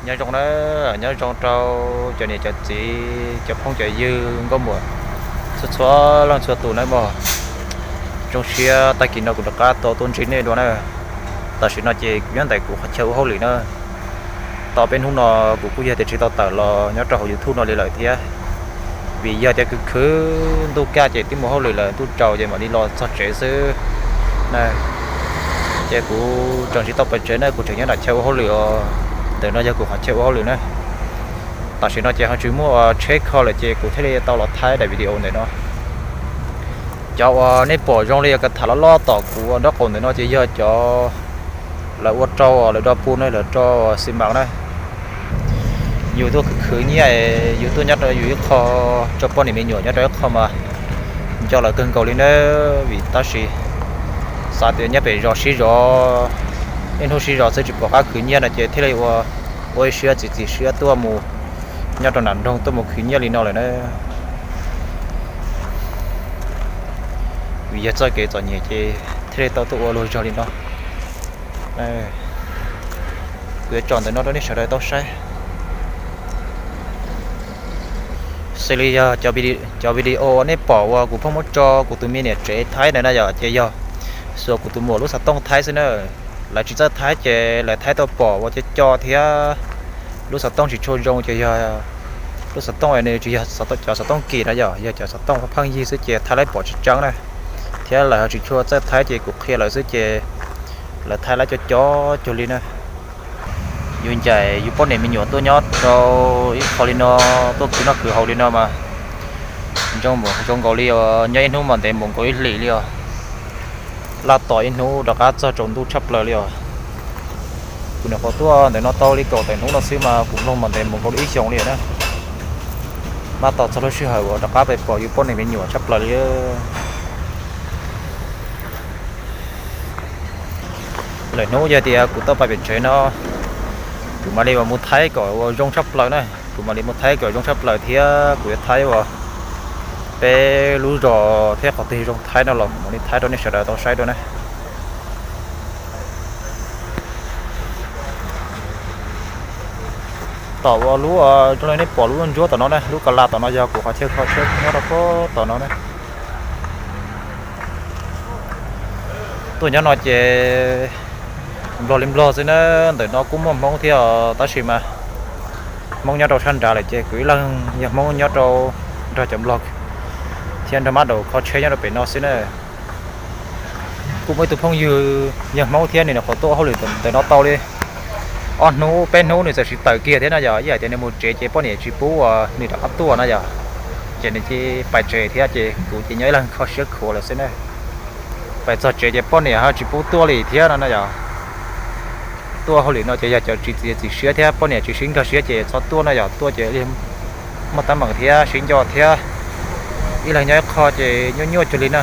Nyob zoo na, nyob zoo rau cov niam cov txiv, cov phooj cov ywg nkauj muam txhua txhua leej txhua tus nawb mog. Zoo siab tag kis no kuv rov qab tau tuaj ntsib nej dua na. Tam sim no ces kuv nyob ntawm kuv qhov chaw ua hauj lwm na. Tau peb hnub no kuv kuj yog tias tsis tau tawm los nyob rau hauv YouTube no li lawm thiab, vim yog tias khwv khwv ntuj kaj ces twb mus hauj lwm lawm, ntuj tsaus ces mam li los txog tsev xwb na. Ces kuv tseem tsis tau pais tsev na, kuv tseem nyob nram chaw ua hauj lwm os. Ntawm no yog kuv qhov chaw ua hauj lwm na. Tam sim no ces ho tsis muaj tsheb kho lawm ces kuv thiaj li tau los thaij daim video ntawm no. Cov uas nej pom zoo li yog kav tham loj loj tom kuv nraub qaum ntawm no ces yog cov lawv ua rau lawv do pu na, lawv rau xi mas na. Yus tuaj khwv khwv nyiaj, yus tuaj nyob rau yus ib qho, rau poj niam me nyuam nyob rau ib qho mas nco lawv kawg nkaus li na. Vim tab sis xav tias nyob pem zos sib zov, niaj hnub sib zov xwb tsis pom qab khwv nyiaj no ces thiaj li ua, ua ib siab txiav txim siab tuaj mus nyob rau nram nroog tuaj mus khwv nyiaj li no lawm na. Vim yog txoj kev txom nyem ces thiaj li tau tuaj ua luag zog li no. Kuv yuav tsom ntawm no rau nej sawv daws tau saib. Xws li yog cov video uas nej pom uas kuv pheej muab tso kuv tus me niam tsev Thaib ntawd na yom, ces yog xuas kuv tus muam lub xov tooj Thaib xwb na. Lawv tsis txawj Thaib ces lawv Thaib tau pom uas co co thiab lub xov tooj tsis tshua zoo ces yog lub xov tooj nws tsis yog cov xov tooj kim na yom, yog cov xov tooj pheej yig xwb ces Thaib lawv pom tsis tseeb na. Thiab lawv ho tsis tshua txawj Thaib ces kuv qhia lawv xwb ces lawv Thaib lawv co co cuag li na. Yus ncaim yus poj niam me nyuam tuaj nyob rau ib qho li no, tuaj khwv noj khwv haus li no mas zoo nkaus li os, nyob ib hnub mas ntev mus nkaus ib hlis li os. Laj tos ib hnub rov qab txog tsaus ntuj tshaj plaws li os. Kuv nyuam qhuav tuaj ntawm no tau li kaum tawm hnub no xwb mas kuv mloog mas ntev mus nkaus li ib xyoos li na. Laj tos txog lub sij hawm uas rov qab pais pom yus poj niam me nyuam tshaj plaws li. Lwm hnub yog tias kuv tau pais pem tsev no, kuv mam li mus thaij kom ua zoo tshaj plaws na. Kuv mam li mus thaij kom zoo tshaj plaws thiab kuv yuav thaij ua peb lub zos thiab qhov twg zoo thaij no los kuv mam li thaij rau nej sawv daws tau saib dua na. Tom uas lub, zoo li nej pom lub ntsuab tom no na, lub ka la tom no yog kuv qhov chaw kho tsheb nyob rau puag tom no na. Tuaj nyob no ces nplog li nplog xwb na, ntawm no kuj muaj Hmoob thiab tab sis mas Hmoob nyob rau sab nrad lawm ces kuv ib leeg yog Hmoob nyob rau nrog cov nplog thiab nrog mab daum kho tsheb nyob rau pem no xwb na. Kuj muaj ib tug phooj ywg yog Hmoob thiab nws nyuam qhuav tuaj hauj lwm ntawm no tau li ob hnub peb hnub nws txawm siv tawm kiag thiab no yog ib yam tias nws mus tsev ces poj niam tsis pub uas nws rov qab tuaj no yog, ces nws cia pais tsev thiab ces kuv ces nyob ib leeg kho siab khuav lawm xwb na. Pais txog tsev ces poj niam ho tsis pub tuaj li thiab no no yog. Tuaj hauj lwm no ces yog cov tsis txiav txim siab thiab poj niam tsis sib nkag siab ces txhob tuaj no yog, tuaj ces muaj teeb meem thiab sib nco thiab ib leeg nyob ib qho ces nyuaj nyuaj cuag li na.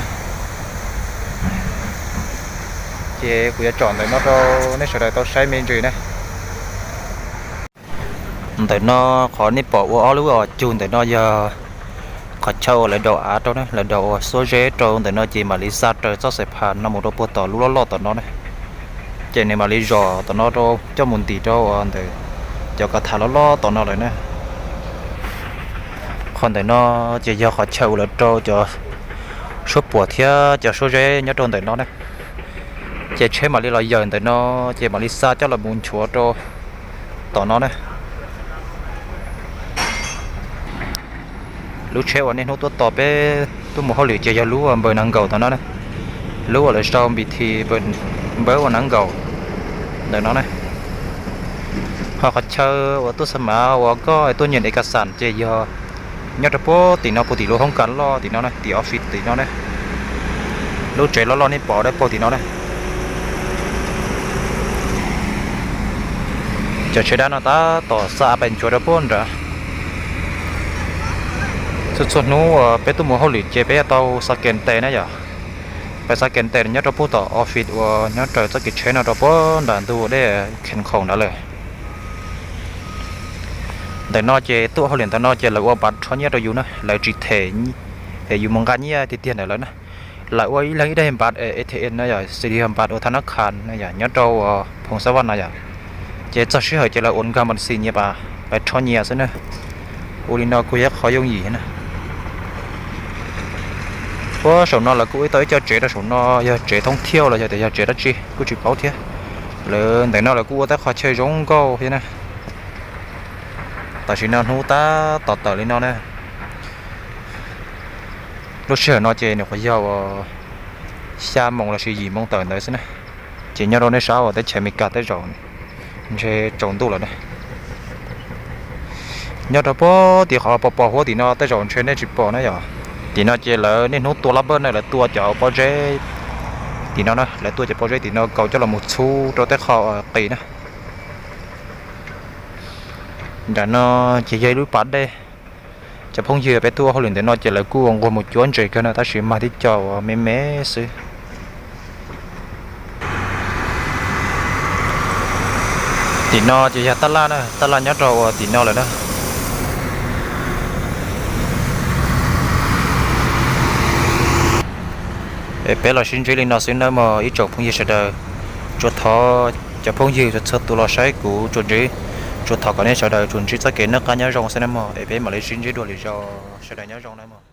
Ces kuv yuav tsom ntawm no rau nej sawv daws tau saib me ntsis na. Ntawm no qhov nej pom ua ob lub os cug ntawm no yog qhov chaw uas lawv daus av rau na, lawv daus uas xuab zeb rau ntawm no ces mam li xa raws txoj xaim phas no mus rau puag tom lub loj loj tom no na. Ces nws mam li zom tom no rau coj mus ntim rau uas ntawm cov kav tham loj loj tom no lawm na. Qhov ntawm no ces yog qhov chaw uas lawv rau cov suab puam thiab cov suab zeb nyob rau ntawm no na. Ces tsheb mam li los yawm ntawm no, ces mam li xa coj los mus nchuav rau tom no na. Lub tsheb uas niaj hnub tuaj tos peb tuaj mus hauj lwm ces yog lub uas npaws nas nkaum tom no na, lub uas lawv sau npis this npawb ua nas nkaum ntawm no na. Ho qhov chaw uas tuaj xa mav uas koj tuaj nyeem e kas xam ces yog nyob rau puag tim no, puag tim lub hoob kas loj tim no na, tim office tim no na. Lub tsev loj loj nej pom dawb paug tim no na. Cov tsheb dab no tab tom xa pais nchuav rau puag nrad. Txhua txhua hnub uas peb tuaj mus hauj lwm ces peb yuav tau xa kes tes na yom. Peb xa kes tes nyob rau puag tom office uas nyob raws txoj kev tsheb no rau puag nram ntug dej Khees Khoom nrad lawm. Ntawm no ces tuaj hauj lwm ntawm no ces lawv ua npav rho nyiaj rau yus na, lawv tsis them yus mus nqa nyiaj tiag tiag ntawm lawv na. Lawv ua ib leeg ib daim npav A T M no yom, xws li yog npav ua tha nab khas no yom, nyob rau Phoos Xab Vaj no yom. Ces txog sij hawm ces lawv ua nkag mas xis nyias pas, lawv rho nyias xwb na. Ua li no kuj yog qhov yooj yim na. Puag saum no lawv kuj ua tau ib co tsev rau saum no, yog tsev thoob thiauj los yog tias yog tsev dab tsi kuj tsis paub thiab. Lawv ntawm no lawv kuj ua tej qhov chaw zoo nkauj thiab na. Tam sim no hnub tab tom tawm li no na. Lub sij hawm no ces nws qhuav yog uas xya moos lossis yim moos tawm ntawd xwb na. Ces nyob rau nej saib uas teb chaws Amelikas tej zaum ntshe tsaus ntuj lawm na. Nyob rau puag tim qhov pos pos huab tim no tej zaum ntshe nej tsis pom na yom. Tim no ces lawv niaj hnub tua lab pawj na, lawv tua cov pob zeb tim no na, lawv tua cov pob zeb tim no kaus coj los mus txhub rau tej qho qis na. Nram no ces yog ib lub pas dej. Cov phooj ywg peb tuaj ua hauj lwm ntawm no ces lawv kuj ua nquag mus cuab ntses kawg na, tab sis mag tib co uas me me xwb. Tim no ces yog tab laj na, tab laj nyob rau uas tim no lawm na. Es peb los sib ntsib li no xwb nawb mog ib tsoom phooj ywg sawv daws. Tsuas thov cov phooj ywg txhua tus los saib kuv tsuas ntsib, tsuas thov kom nej sawv daws tsuas ntsib txoj kev noj qab nyob zoo xwb nawb mog, es peb mam li sib ntsib dua lwm zaus, sawv daws nyob zoo nawb mog.